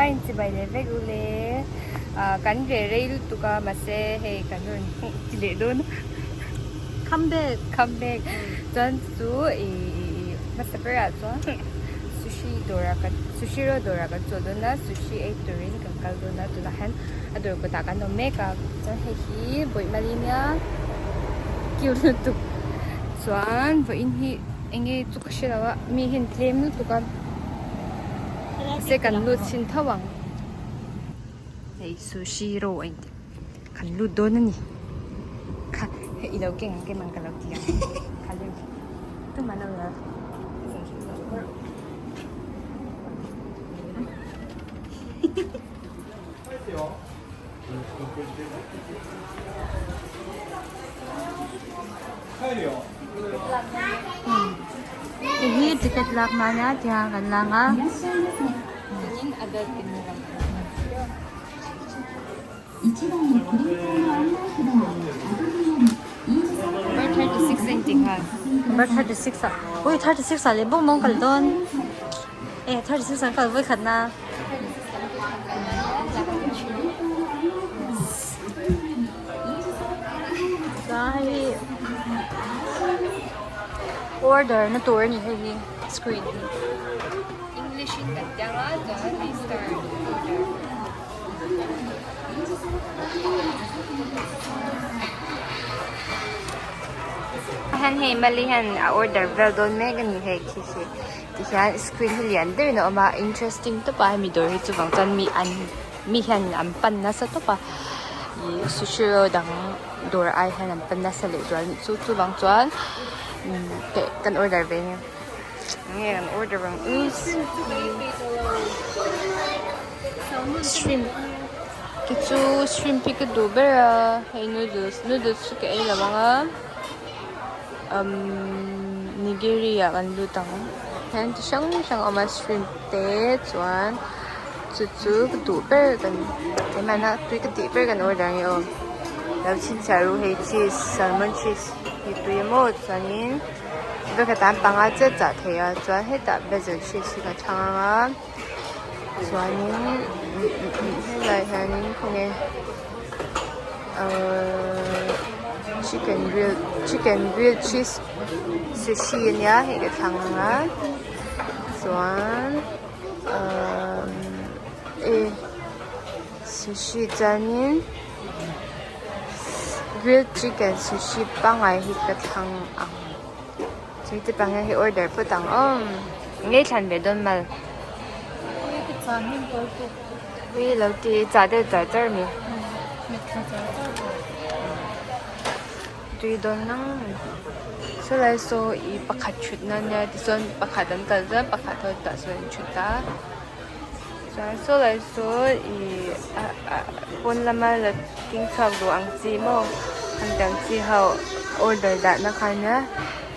Vai in chibai leh vek u le. Ah kan reh rei lutuk a mahse hei kan rawn ti leh dawn a. Come back. Come back. Chuan chu ih hmasa berah chuan sushi dawrah kan sushi roll dawrah kan chawl dawn a sushi ei turin kan kal dawn a tunah hian a dawr kawtah kan awm mek a chuan hei hi bawihmali nia cute lutuk chuan vawiin hi eng nge chu ka hre lo a mi hian tlem lutuk a mahse kan lut chhin tho ang hei sushi roll a intih kan lut dawn a ni kha hei i lo keng ang kem ang ka lo ti ang kha lem tumah an awm lo. Hei hi ticket lak nana tiang kan lang a. Number 36 a inti nghal. Number 36 ah ui 36 ah leh bawk maw an kal dawn e 36 an kal vawi khat na. Chuan hei hi order na tur a ni hei hi screen hi. English in kan tiang a chuan hei star order. Hian hei mali hian a order vel dawn mek a ni hei khi khi tihian screen hi lian deuhin a awm a interesting tawp a hemi dawr hi chuvang chuan mi an mi hian an pan nasa tawp a ih sushi roll dang dawr ai hian an pan nasa leh zual a nih chu chuvang chuan kan order ve nia enge an order ang u. Shrimp te chu shrimp hi ka duh ber a hei noodles noodles chu ka ei lo ang a umm nigiri ah kan lut ang hian chi hrang hrang a awm a shrimp te chuan chu chu ka duh ber kan keimahna tui ka tih ber kan order ang e aw lo chhinchhiah ru hei cheese salmon cheese hi tui maw chuanin vekhat ah an panga chiah chah thei a chuan hetah basil cheese hi ka chhang ang a. Chuanin helaiah hianin khawnge ahh chicken grill chicken grill cheese sushi ania hei ka thlang ang a chuan ahh e sushi chuanin grill chicken sushi pangngai hi ka thlang ang. Chu te pang hian hei order phawt ang aw ngei thlan ve dawn mal. Ui lo ti chah deuh char char mi. Tui dawn nang saw lai saw i pakhat thut na nia tichuan pakhat an kal chuan pakhat ho tah sawn an thut a chuan saw lai saw i pawn lama la keng chhuak duh ang chi maw hetiang chi ho order dah na kha nia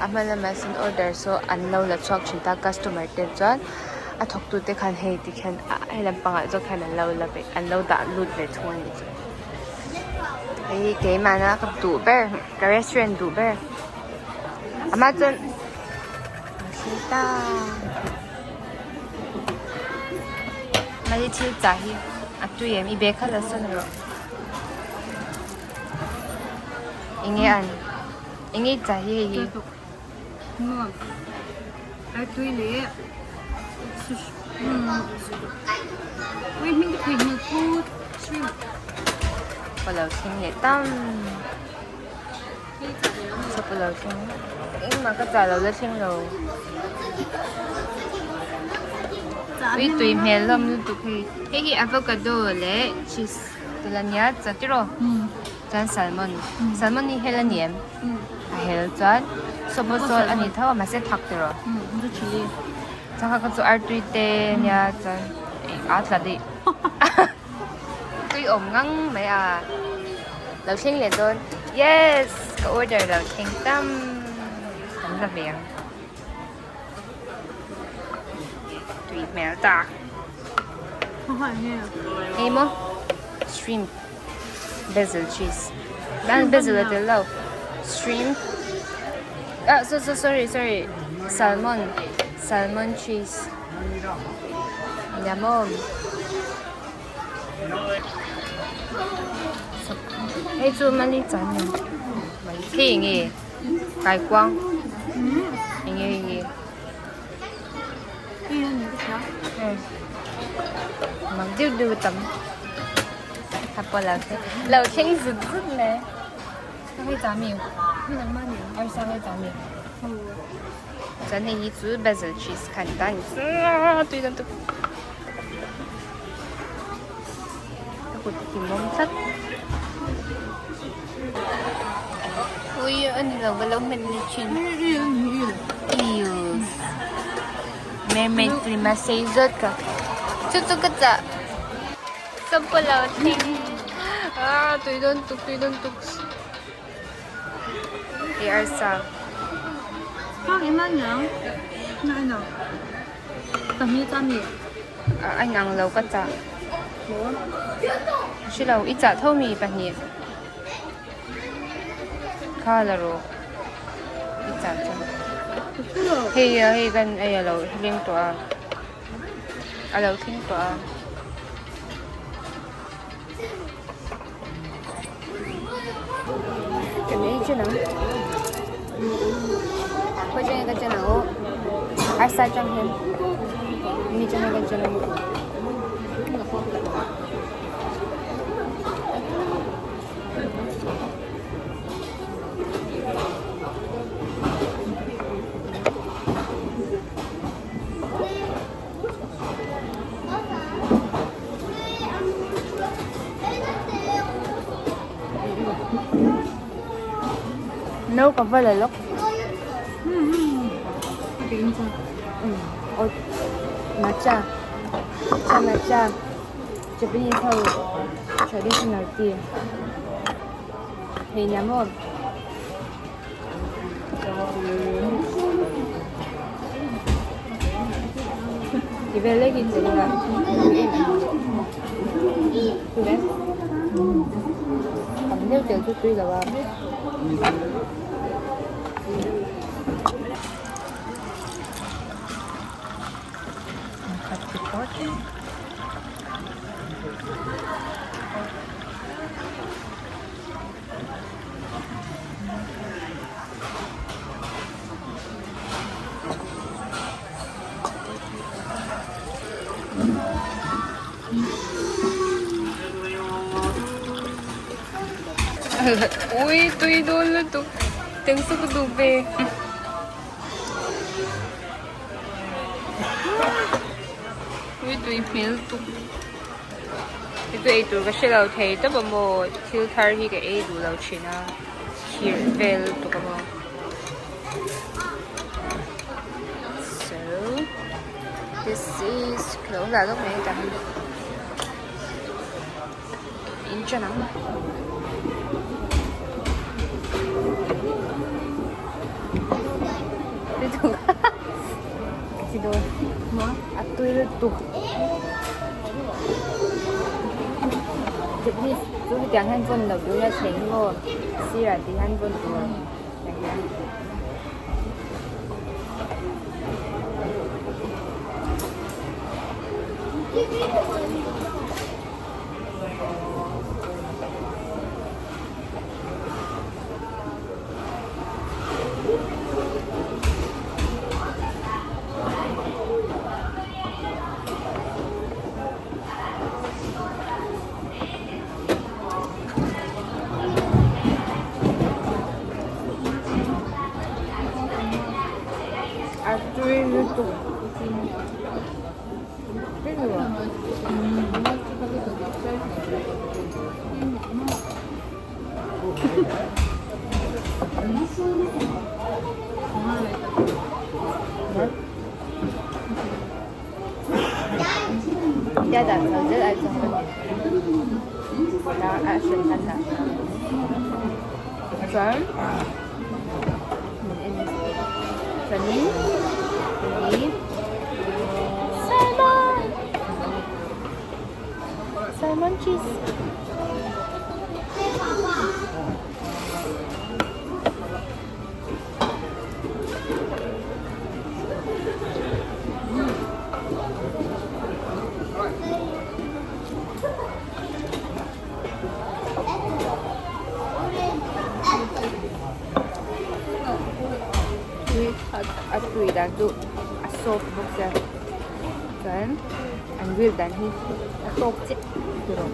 a hma lamah sawn order saw an lo la chhuak thin ta customer te chuan a thawk tu te khan hei ti khian hei lampangah zawk hian an lo la ve an lo dah lut ve thung a nih chu hei hi keimahna ka duh ber ka restaurant duh ber a hma chuan a thleng ta. Mali thil chah hi a tui em i bag kha la sawn rawh enge an enge i chah hi hei hi Nuam a tui leh ui hming te pui hmel put shrimp ka lo thleng leh tam ka lo thleng engmah ka chah lo la thleng lo ui tui hmel hlawm lutuk hei hei hi avocado leh cheese tel ania cha tiraw chuan salmon salmon hi hel ani em a hel chuan sawpaw sawl ani tho a mahse thak tiraw chuan kha kha chu artui te ania chuan a tla daih. Tui awm ngang mai a lo thleng leh dawn yes ka order lo thleng tam kan la ve ang tui hmel ta hei maw shrimp basil cheese ban basil a tel lo shrimp ah so so sorry sorry salmon salmon cheese nia maw. Hei chu mali chan ni hei enge kaikuang enge hei hi mak deuh deuh a tam a pawh lo lo thleng zut zut mai chuan hei hi chu basil cheese kha ani ta a ni tui dawn tuk ka kut a ti mawm tlat ui a ni lo ka lo hmet ni thin eels mermaid film a sei zawt ka chu chu ka chah. Ah, tui dawn tuk, tui dawn tuk. Hei arsa. Kang iman yang. Na ano? Pahnih chami. A inang lo ka chah. Hrilo, i chah tho mi pahnih. Kha la rawh. I chah chu. Hei hei kan ei alo hling tawh a. A lo thleng tawh a. Kan ei chen ang. Khawi chang nge kan chen ang aw. Arsa chang hian mi chang nge kan chen ang. No ka va la lawk. Oh, matcha. Cha matcha. Japanese ho traditional tea. Hei nia maw? Ti vel lek in chei a tui em tam deuh tel chu tui lo a. Khat ti phawt. Ui tui dawn lutuk teng chu ka duh ve. Ui tui hmel tuk. Hei chu eitur ka hre lo thei tawp a maw thil thar hi ka ei duh lo thin a khirh vel lutuk a maw so this is ka lo dah lawk mai hetah hian in ṭan ang. A tui lutuk Japanese chu hetiang hian vawn loh tur a thleng maw sirah tih hian vawn tur tiang hian. A tui lutuk. Chuan chuanin hei salmon salmon cheese. tui dan chu a soft bawk sia chuan an grill dan hi a tawk chiah tiraw.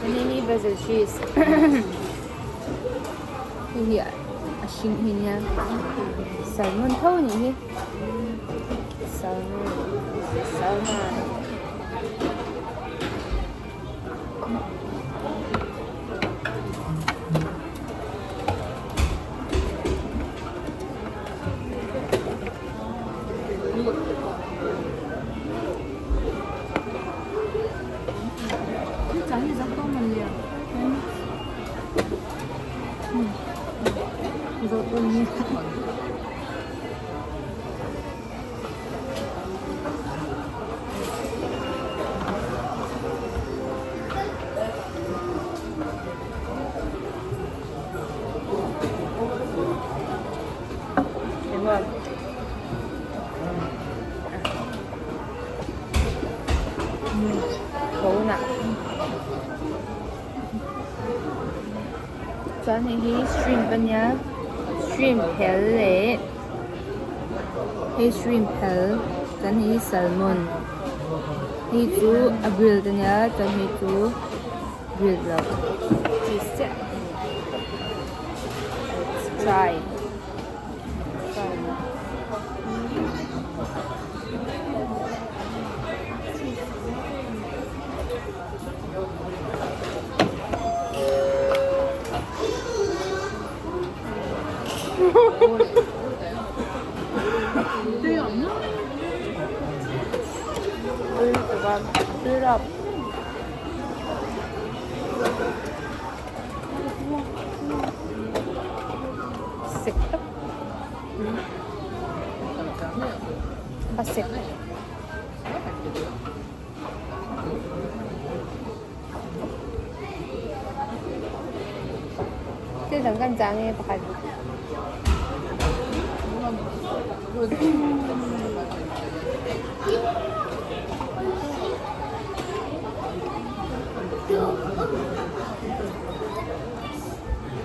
Hei hi basil cheese hei hi a hring hi nia salmon tho a nih hi salmon salmon. Chuan hei hi shrimp a nia shrimp phel leh hei shrimp phel chuan hei hi salmon hei chu a grilled a nia chuan hei chu grilled loh cheese chiah a ni let's try. Sek tak a sek. Thil dang kan chang nge pakhat.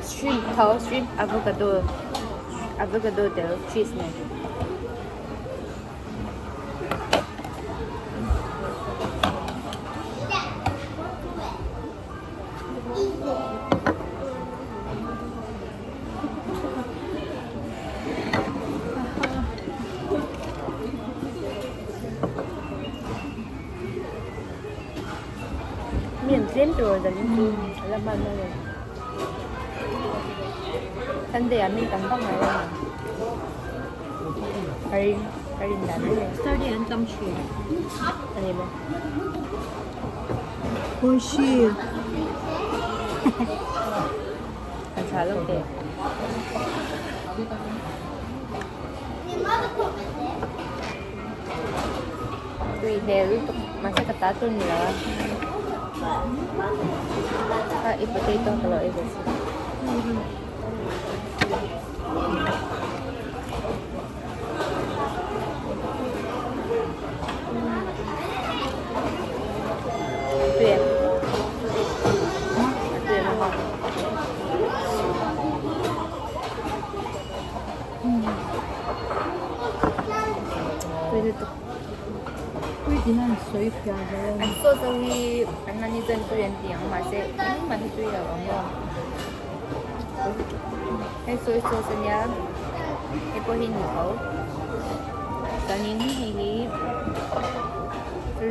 Shrimp tho shrimp avocado avocado tel cheese nen. Mi an tlem tur dan in chu a la hman a ni. Sunday ah mi tam vak mai lo ang. Ka ring ka rin dan mai mai. Saturday an tam thin. A ni maw? Hoshi. Kan thlah lawk teh. Tui hmel lutuk mahse ka ta tur ni lo a. A i potato ka lo ei ve si. Tui em? Tui em không? Tui lutuk. Tui tin an sawi fiah zo a ni. An sauce ho hi an mahni chuan tui an ti ang mahse engmah hi tui lo ang maw. Hei soy sauce a nia hei pawh hi ni tho chuanin hei hi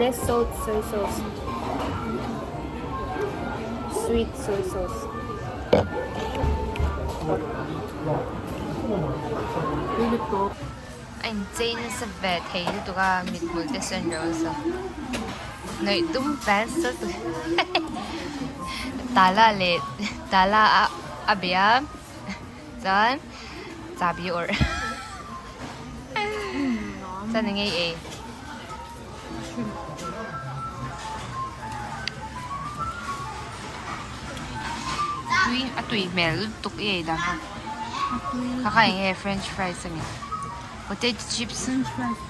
less salt soy sauce sweet soy sauce. A inchei nasa ve thei lutuk a mithmul te sawn rose a nawih tum fel sawt tala leh tala a a bei a chuan chahbi awrh chuan eng nge i ei. Tui a tui hmel lutuk i ei dan kha. Kha kha eng nge french fries a ni. Potato chips. French fries.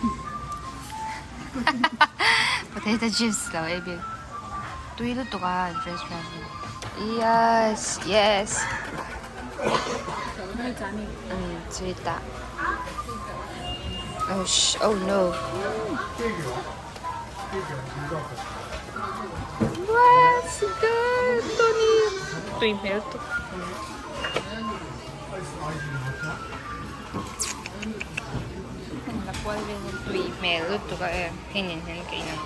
Potato chips lo ei bik. Tui lutuk a french fries hi. Yes yes. Umm sweet ah. Oh sh oh no. Let's go Tony. Tui hmel tuk. La kual vel hi tui hmel lutuk a e hei nen hian ka in ang.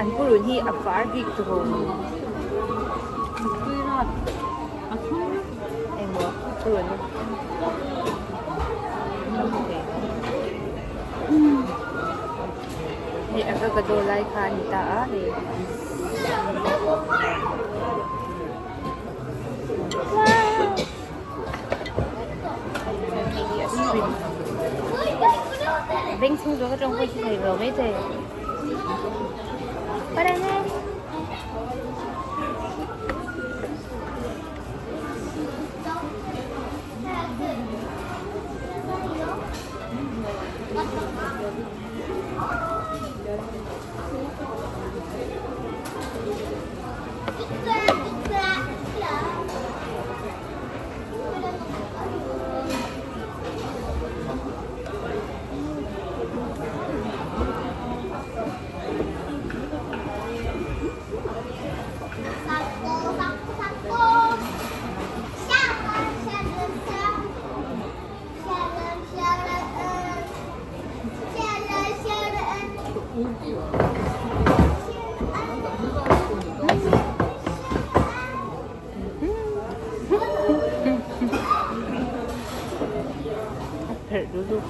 An purun hi a var bik tawh. Engmaw purun Hei avocado lai kha a ni ta a hei. Hei hi a shrimp. Beng chhung zawk atang pawh hi thei ve mai thei. Banana. A pherh lutuk.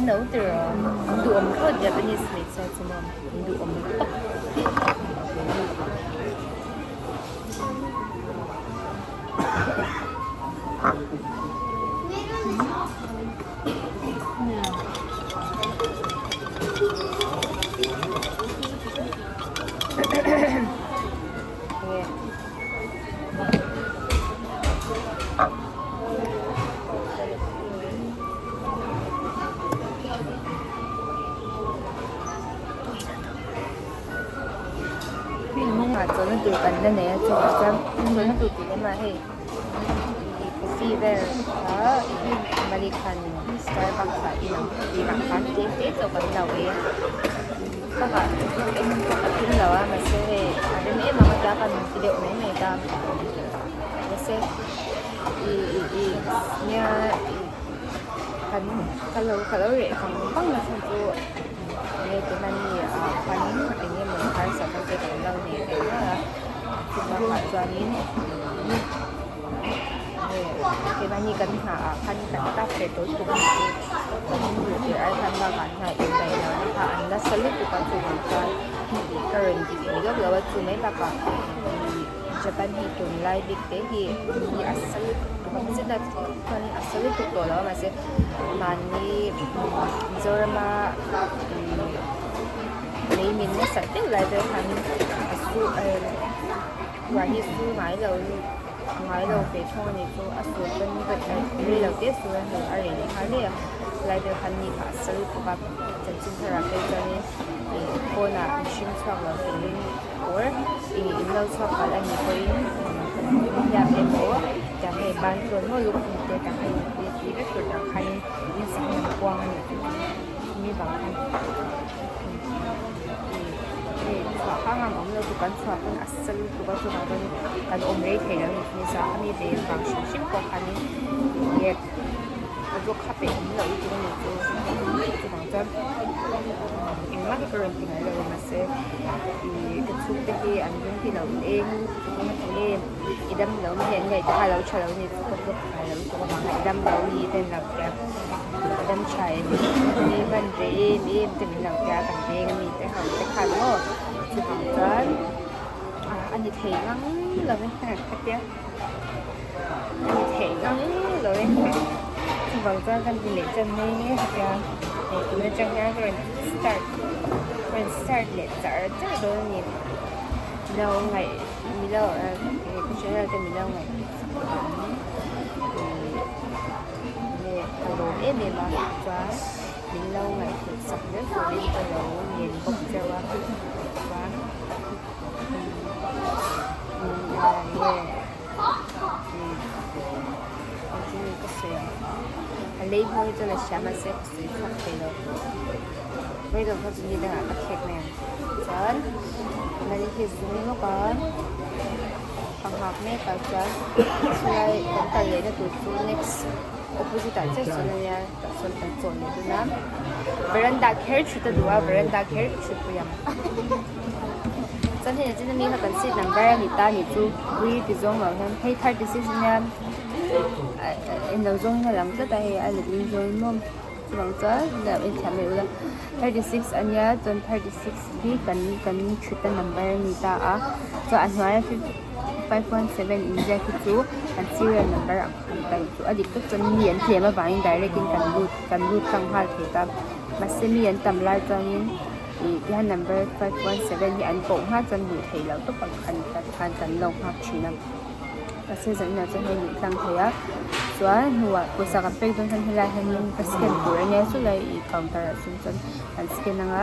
No tir aw an duhawm thlawt Japanese hmeichhia chu maw an duhawm tawp. Chawlhna tur kan la nei a chungah chuan chawlhna tur tih lamah hei coffee vel kha American Starbucks ah in ang tih ah khan tlem te chauh kan lo ei a bakah eng pawh ka tum lo a mahse hei a rem em ang a tia kan ti deuh mai mai ta mahse ih ih ih nia kan ka lo ka lo reh vang vang na chhan chu enge ti hmani ah khanin eng emaw harsatna te kan lo nei ve nual a chubakah chuanin enge keimahni. Mahni kan hna ah khan kan tap ve tawh lutuk a ni chu. Chuan min duh tir ai khan bakah an hna indaih lohna kha an nasa lutuk a chuvang chuan ka rawn ti thei lawk lo a chu mai bakah ih Japan hi tunlai bik te hi mi a sa lutuk tuk a mahse chuanin a sa lutuk tawh lo a mahse mahni Mizorama ih lei min nasat deuh lai vel khanin a su ruah hi su ngai lo a ngai lo ve thung a ni chu a sur pawn rei lo te sur a hnu a reh leh nghal daih a lai vel khan ni kha a sa lutuk a chanchin thar ah phei chuanin ih pawnah mihring chhuak lo turin or ih in lo chhuak palh a nih pawhin hliap emaw tiang hei ban tlawn maw lukhum te tah khan in tih vek tur tah khanin nasa hian an puang a ni mi vang khan ih hei chhuah kha ngam awm lo chu kan chhuah pawn a sa lutuk a chuvang chuanin kan awm rei thei lo a ni nisa a mi ve vang hrim hrim pawh khanin enge a vlog kha peih awm loh lutuk a ni chu chuvang chuan engmah hi ka rawn ti ngai lo a mahse ih ka chhungte hi an ring hi lo eng lutuk a nge i dam lo mi hi an ngaih te kha a lo tha lo a ni chu ka vlog ngai lo lutuk avang a i dam lo mi te an lo tia i dam tha em ni hman ve em em te min lo tia kan veng ami te ho te khan maw chuvang chuan a ni thei ngang lo e ka tia a ni thei ngang lo e chuvang chuan kan ti leh tan mai nge ka tia hei tun atang hian ka rawn start rawn start leh char char dawn a ni milo ngaih milo ka channel te milo ngaih ih ka lawm em em a chuan min lo ngaihhlut sak zel turin ka lo ngen bawk cheu a chuan ka sawi ang a lei hmawr hi chuan a hria mahse ka sawi chhuak thei lo vei lo kha chu ni dangah ka khek mai ang chuan mali hi zum lawk a ka nghak mek a chuan chulai kan kal lehna tur chu next opposite ah chiah sawn ania tah sawn kan chawl leh dawn a veranda kher thut a duh a veranda kher ka thut pui ang chuan hei chin ami kha kan seat number a ni ta nih chu ui ti zawng lo hian hei 36 ania englo zawng in a lang tlat a hei a let ling zawn maw chuvang chuan dah en thiam mai ula 36 ania chuan 36 hi kan kan thut a number a ni ta a chuan a hnuaia 517 inziak hi chu an serial number ang kha a ni ta nih chu a dik tak chuan mi an tlem avangin direct in kan lut kan lut tlang nghal thei ta mahse mi an tam lai chuanin ih tihian number 517 hi an koh hma chuan luh theih loh tawp ang kha a ni ta tikhan kan lo nghak thin a mahse zaninah chuan hei luh tlang thei a chuan hnuah pawisa kan pek dawn khan helai hianin ka scan tur ania chulai ih counter ah sawn chuan an scan anga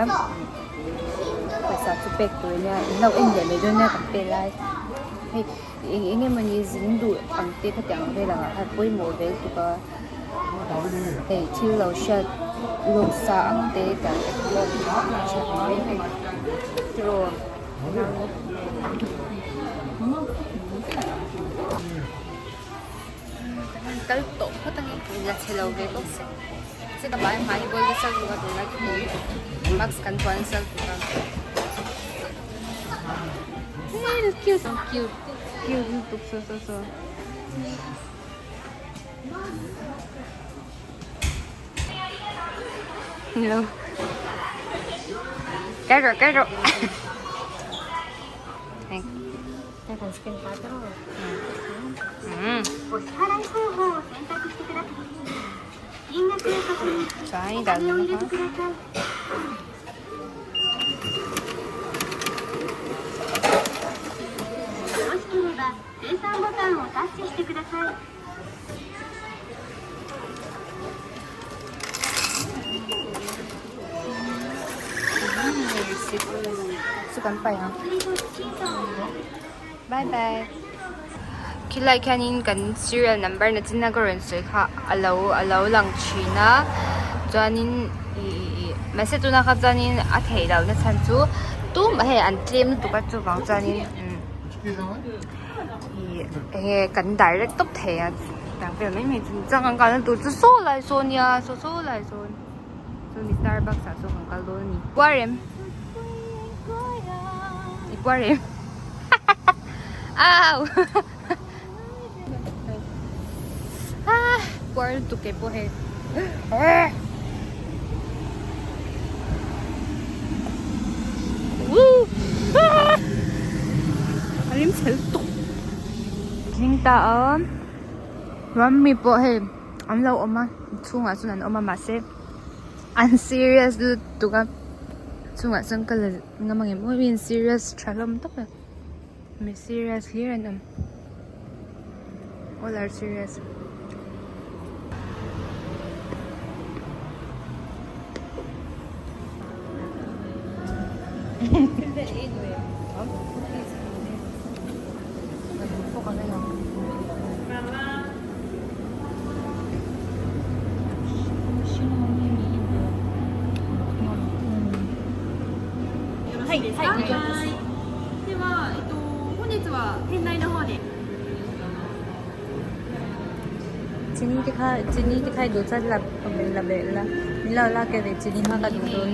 pawisa chu pek tur ania in lo en leh mai dawn nia kan pe lai hei eng eng emawni zin duh ang te khatiang vel ang ah khan pawimawh ve lutuk a hei thil lo hriat lawk sa ang te tiang te kha a tha mai hei tiraw. Kal tawh phawt ang e la chhe lo ve bawk se se ka bai hmai bawl nasa lutuk a tunlai chu hei mask kan vuah nasa lutuk a hei cute cute cute lutuk saw saw saw. Hello. Cái rồi cái rồi. Này. なんか試験パート Ừ. お支払い方法を選択してください。金額の確認、 Trái お đào 金を入れ nó てください。よろしければ精算ボタンをタッチしてください。 Chu kan paih ang. 振りと審査をお待ちください。 Bye bye. Khilai khianin kan serial number na chin a ka rawn sawi kha a lo a lo lang thin a chuanin ih ih mahse tunah kha chuanin a theih loh na chhan chu tumah hei an tlem lutuk a chuvang chuanin umm ih enge kan direct tawp thei a tiang vel mai mai chu chuan kan kalna tur chu saw lai saw nia saw saw lai sawn chuan starbucks ah sawn kan kal dawn a ni puar em. I puar em au ah. puar lutuk kei pawh hei. A rim chhe lutuk. Tling ta a ramri pawh hei an lo awm a chhungah chuan an awm a mahse an serious lutuk a chungah chuan ka la ngam ang em aw mi an serious tha hlawm tawp a mi serious hlir an awm all are serious. はい、はい、では、えっと、本日は店内の方で。Chini te kha chini te kha i duh chuan la la belh la min lo lak e ve chini kha ka duh dawn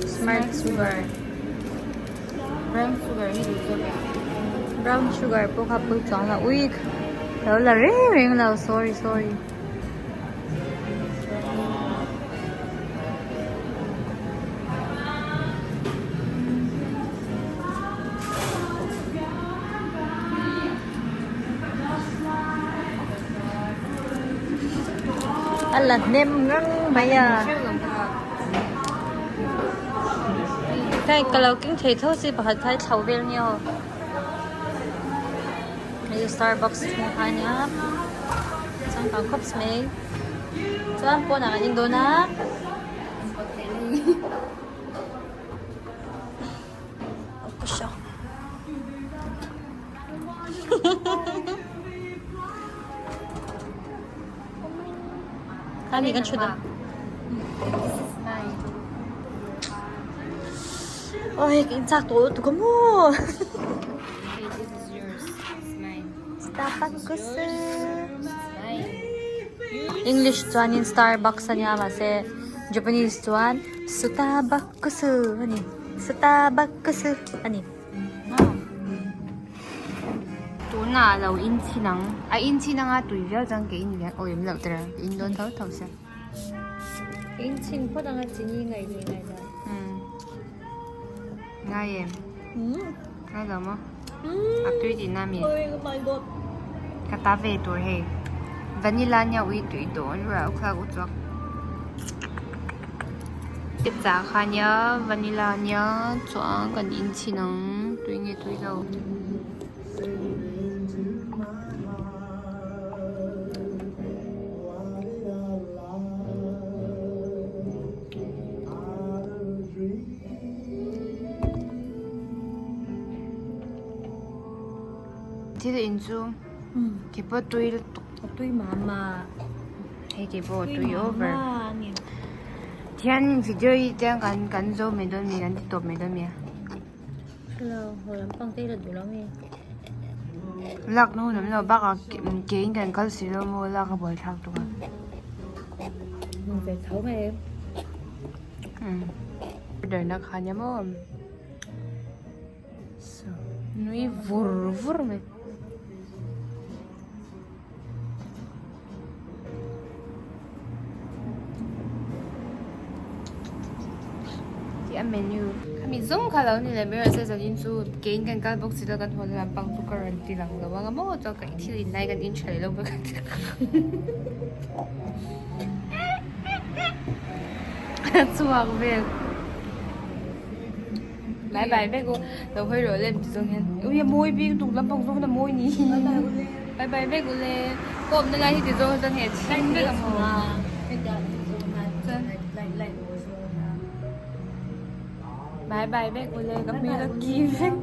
smart sugar brown sugar hi duh zawk em brown sugar pawh kha pawi chuang lo ui ka lo la reng reng lo sorry sorry. A la hnem ngang mai a hei ka lo keng thei tho si pakhat kha i thlo vel nia aw hei chu starbucks chhung kha ania changkang khawp mai chuan pawnah kan in dawn a. Kani kan thut a. Oi, ka inchak tawh lutuk a maw. Starbucks. English chuanin Starbucks ania mahse Japanese chuan Sutabakusu a ni. Sutabakusu a ni. Tunah a lo in chhin ang. A in chhin anga tui viau chuan ka in ve awm loh tir ang. Ka in dawn tho tho sia. Ka in chhin phawt anga chini ngaih leh ngaih loh. Ngai em? Ngai lo maw? A tui tihna mi? Oh my god. Ka ta ve tur hei. Vanilla nia ui tui dawn rau kha u chuak. Pizza kha nia vanilla nia chuan kan in chhin ang tui nge tui lo. Thil in chu keipawh tui lutuk. A tui mah mah. Hei keipawh a tui over. Thian video hi tiang kan kan zo mai dawn mi kan ti tawp mai dawn mi a. Hello, haw lampang te hi la duh lo mi. Lak na hun awm lo bakah ke in kan kal si lo maw lak a buai thlak tuk a. Hmu ve tho mai. Order na kha nia maw. So nui vur vur mai. Tih a menu khami zawng kha lo ni leh mai rawh se zanin chu kein kan kal bawk si lo kan haw lampang chu ka rawn ti lang lo ang a maw chuan ka thil in lai kan in tha leh lo bawk a chhuak vel bye bye vek u lo hawi rawh lem ti zawng hian ui a mawi bik lutuk lampang zawng hian a mawi ni bye bye vek u le ka awmna lai hi ti zawng chuan hei a chhing vek a maw bye bye vek u le ka hmel a ki vek.